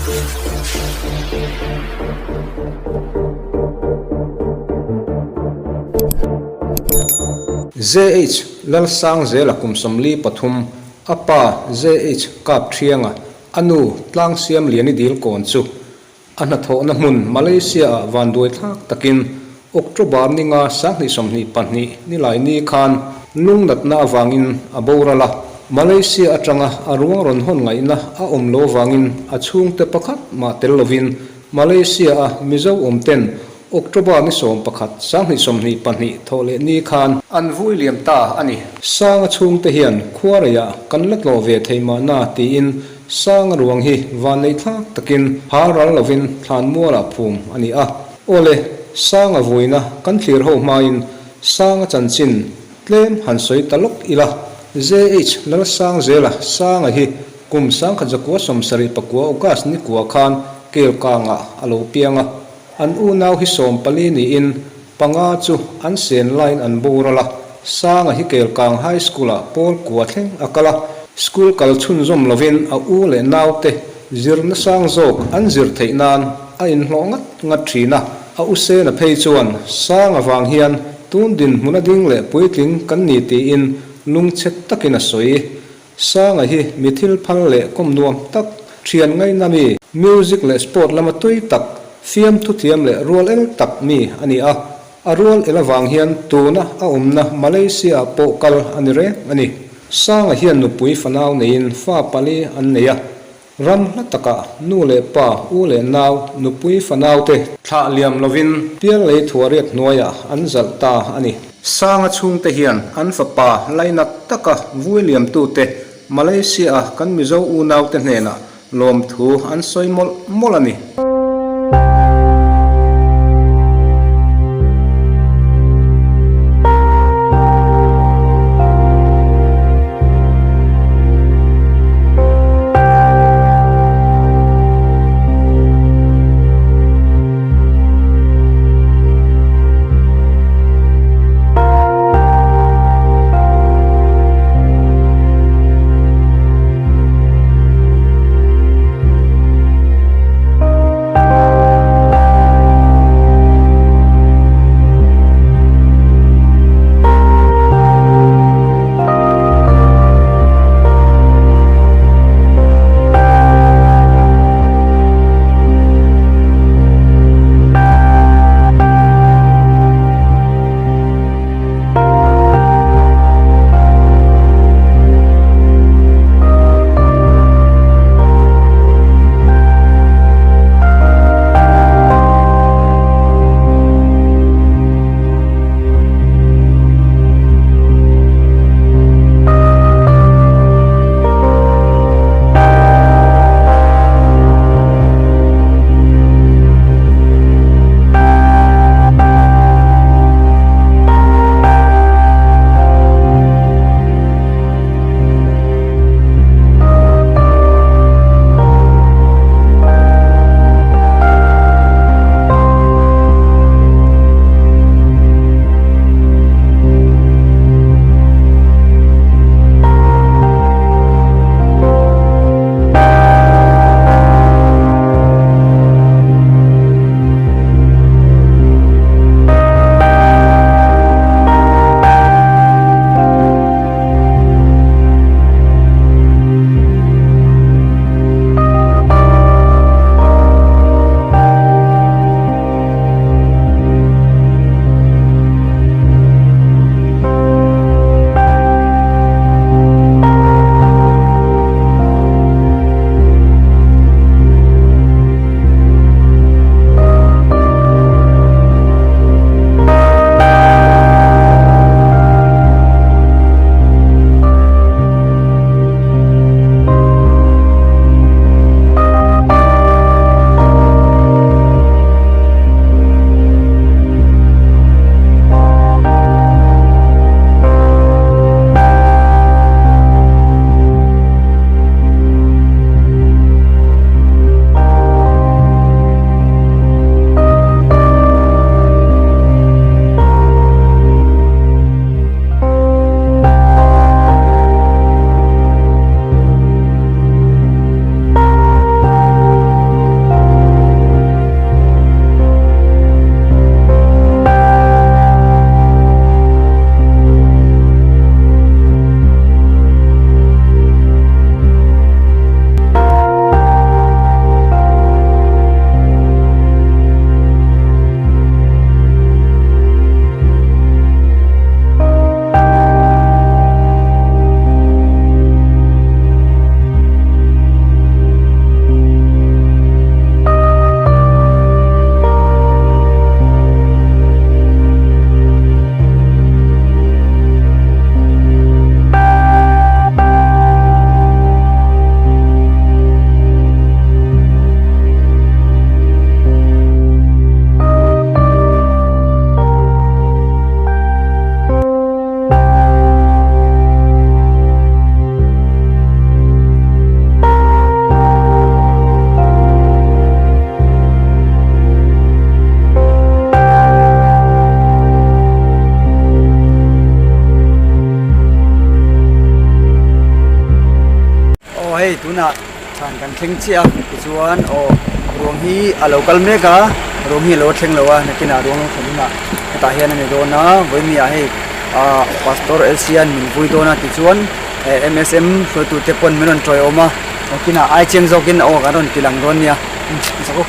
JH Lalsangzela kum 43, a pa JH Kapthianga, a nu Tlangsiamliani Dilkawn chu A hnathawhna hmun Malaysia-ah vanduai thlak takin October ninga 2022 nilai ni khan lungnatna avangin a boral a. Malaysia atanga a ruang rawn hawn ngaihna a awm lo avangin a chhungte pakhat mah tel lovin Malaysia-a Mizo awmten October ni 11 2022 thawh leh ni khan an vui liam ta a ni. Sanga chhungte hian khuareiah kan la tlawh ve thei mahna tiin Sanga ruang hi vanneih thlak takin hal ral lovin thlan mualah phum a ni a. Awle, Sanga vuina kan thlir ho hmain Sanga chanchin tlem han sawi ta lawk ila. JH Lalsangzela Sanga hi kum 1974 August ni kua khan Kelkangah a lo piang a. An unau hi 14 niin panga chu an sen laiin an boral a, Sanga hi Kelkang High School-ah pawl kua thleng a kal a, school kal chhunzawm lovin a u leh naute zirna sang zawk an zir theih nan a inhlawh ngat ngat thin a. A u Sena phei chuan Sanga vang hian tun dinhmun a ding leh puitling kan ni tiin lungchhe takin a sawi. Sanga hi mi thil phal leh kawm nuam tak, thian ngaina mi, music leh sport lama tui tak, fiamthu thiam leh rual el tak mi a ni a. A rual el avang hian tuna a awmna Malaysia-ah pawh kal a ni reng a ni. Sanga hian nupui fanau neiin fa pali an nei a. Ram hla takah nu leh pa, u leh nau, nupui fanau te thlah liam lovin piallei thuariat hnuaiah an zalh ta a ni. Sanga chhungte hian an fapa lainat taka vui liamtute Malaysia-a kan Mizo unaute hnenah lawmthu an sawi mawlh mawlh a ni. Kan thleng chiah a, tichuan aw ruang hi a lo kal mek a, ruang hi a lo thleng lo a, nakinah ruang lo thlen hunah hetah hian a ni dawn a, vawimia hei ah Pastor Elsian min vui dawn a tichuan eh MSM hruaitute pawn min rawn tawiawm a, nakinah ai chiang zawkin aw kan rawn ti lang dawn nia, umm chak u.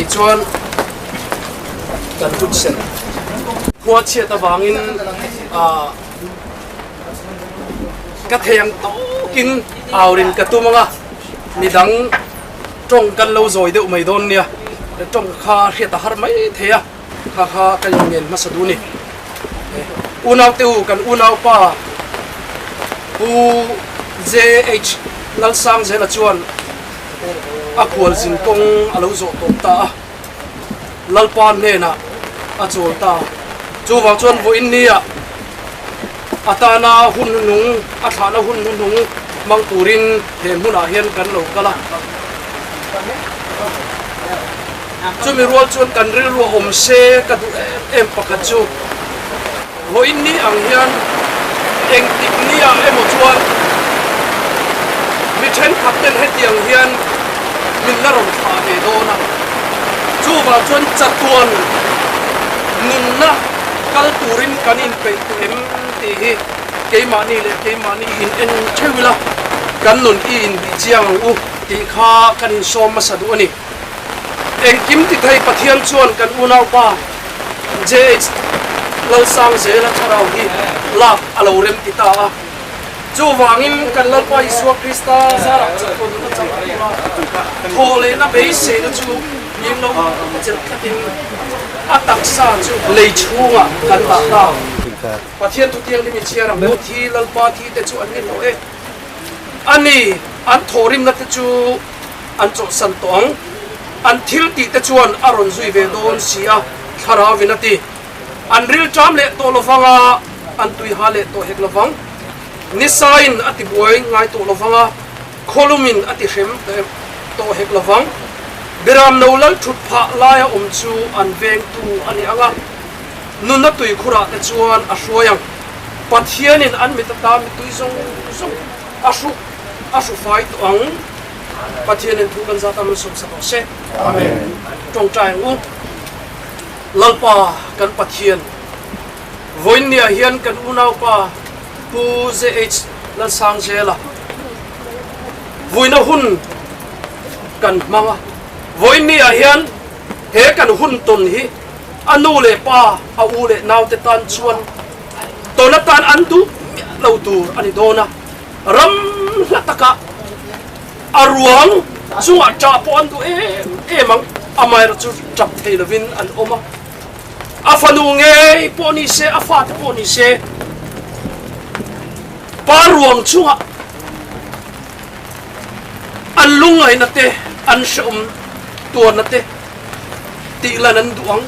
Tichuan kan hun serh khua chhiat avangin ka thei ang tawkin aurin ka tum ang a, midang tawng kan lo zawi deuh mai dawn nia, tawng kha hriat a har mai thei a, kha kha ka inngen hmasa duh a ni. Unaute u, kan unaupa Pu JH Lalsangzela chuan a khualzin kawng a lo zawh tawp ta a, Lalpa hnenah a chawl ta. Chuvang chuan vawiin nia a tana hun hnuhnung, a thlahna hun hnuhnung hmang turin he hmunah hian kan lo kal a. Chumi rual chuan kan rilru a awm se ka duh em em pakhat chu vawiin ni ang hian engtik nia emaw chuan mi thenkhat ten hetiang hian min la rawn thlah ve dawn a, chuvang chuan chatuan nunna kal turin kan inpeih tawh em tih hi keimahni leh keimahni in en theuh ila kan nun i inbih chiang ang u tih kha kan insawm hmasa duh a ni. Engkim ti thei Pathian chuan kan unaupa JH Lalsangzela thlarau hi lak a lo rem ti ta a. Chuvangin kan Lalpa Isua Krista zarah chatuan nuna chang a tura thawh lehna beiseina chu min lo chelh tlatin a taksa chu lei chhungah kan dah ta. Pathian thutianghlim i chhiar ang u, thi Lalpa thi te chu an ni tawh e. A ni, an thawhrimna te chu an chawlhsan tawh ang. An thil tih te chuan a rawn zui ve dawn si a, Thlarauin a ti. An rilṭam leh tawh lovang a, an tui ha leh tawh hek lovang. Nisain a ti buai ngai tawh lovang a, khawlumin a ti hrem tawh hek lovang. Biram no lal ṭhut phah laia awm chu an vengtu a ni ang a, nuna tuikhurah te chuan a hruai ang. Pathianin an mit ata mitui zawng zawng a hruk a hru fai tawh ang. Pathianin thu kan zat a malsawmsak rawh se. Amen. Tawngtai ang u. Lalpa kan Pathian, vawiinniah hian kan unaupa Pu JH Lalsangzela vuina hun kan hmang a. Vawiinniah hian he kan hun tawn hi a nu leh pa, a u leh naute tan chuan tawn atan an duh miah lo tur a ni dawn a. Ram hla takah a ruang chungah ṭah pawh an duh em em ang, amaherawh chu ṭap thei lovin an awm a. A fanu ngei pawh ni se, a fate pawh ni se, pa ruang chungah an lungngaihna te, an hrehawm tuarna te tih lan an duh ang.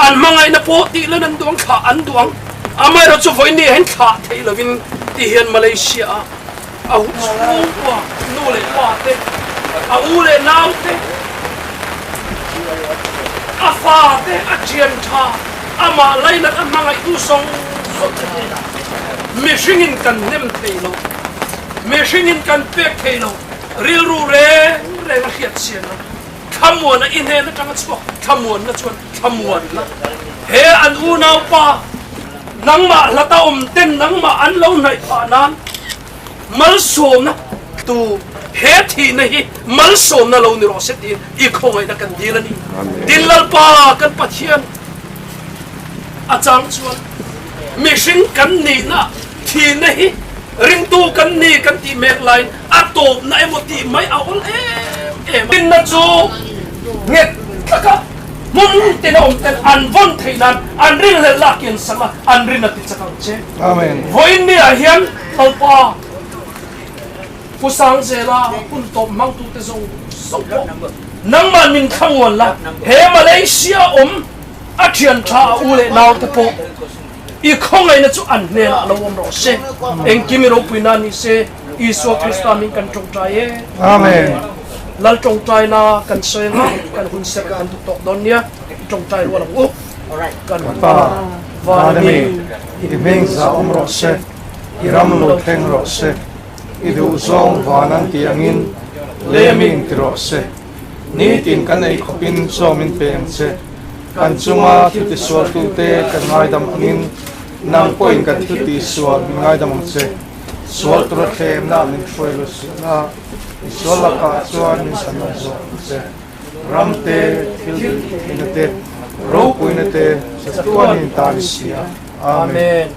An hmangaihna pawh tih lan an duh ang, thlah an duh ang. Amaherawh chu vawiin hian thlah theih lovin ti hian Malaysia ah a chhungkua nu leh pa te, a u leh nau te, a fa te, a thian tha, amah lainat a hmangaihtu zawng zawng te hnenah mihringin kan hnem thei lo, mihringin kan pek thei lo, rilru reng reng a hriat chian lo. Thlamuana i hnen atanga chhuak thlamuanna chuan thlamuanna he an unaupa nangmah hlata awm ten nangmah an lo hnaih phah nan malsawmna tu he thihna hi malsawmna lo ni rawh se tiin i khawngaihna kan dil a ni. Tin Lalpa kan Pathian a chang chuan mihring kan nihna thihna hi ringtu kan ni kan tih mek laiin A tawpna emaw tih mai a awl em em a. Rinna chu nghet taka hmun tina awm ten an vawn theih nan an rinhlelh lak in sak a, an rin a ti chak ang che. Vawiin ni ah hian Lalpa Pu Sangzela hun tawp hmangtute zawng zawng pawh nangmah min thlamuan la, he Malaysia awm a thian tha a u leh naute pawh I khawngaihna chu an hnenah lo awm rawh se. Engkim i ropuina ni se, Isua Krista min kan tawngtai e. Amen. Lal tawngtaina kan sawi anga kan hun serh kan duh tawk dawn nia. I tawngtai rual ang u. Kan Pa, van ami, i hming za awm rawh se, i ram lo thleng rawh se, i duh zawng van an tih angin lei ami inti rawh se. Nitin kan ei khawpin chaw min pe ang che. Kan chunga thil tisualtute kan ngaidam angin nang pawhin kan thil tihsual min ngaidam ang che. Sual tura thlemna min hruai lo suhna, i sual lakah chuan min chhan awm zawk ang che. Ram te, thil tih theihna te, ropuina te chatuanin ta ni si a. Amen.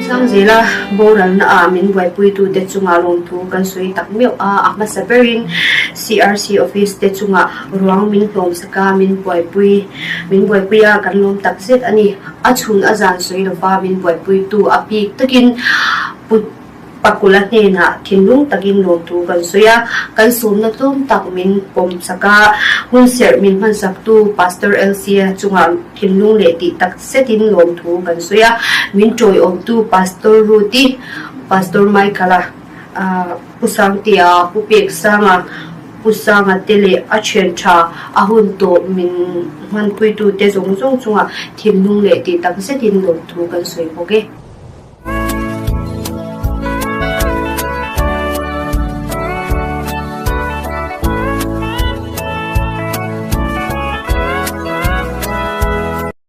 Sangzela boralna ah min buaipuitute chungah lawmthu kan sawi tak meuh a, a hmasa berin CRC office te chungah ruang min hlawmsak a, min buaipui min buaipui a kan lawm tak zet a ni. A chhun a zan sawi lova min buaipuitu a bik takin Pu Pakula hnenah thinlung takin lawmthu kan sawi a, kan sawmna tlawm tak min pawm sak a, hun serh min hmansaktu Pastor Elsie chungah thinlung leh tih tak zetin lawmthu kan sawi a, min tawiawmtu Pastor Ruth-i, Pastor Michael-a, Pu Sangtea, Pu Peksanga, Pu Sanga te leh a thian tha a hun tawh min hmanpuitute zawng zawng chungah thinlung leh tih tak zetin lawmthu kan sawi bawk e.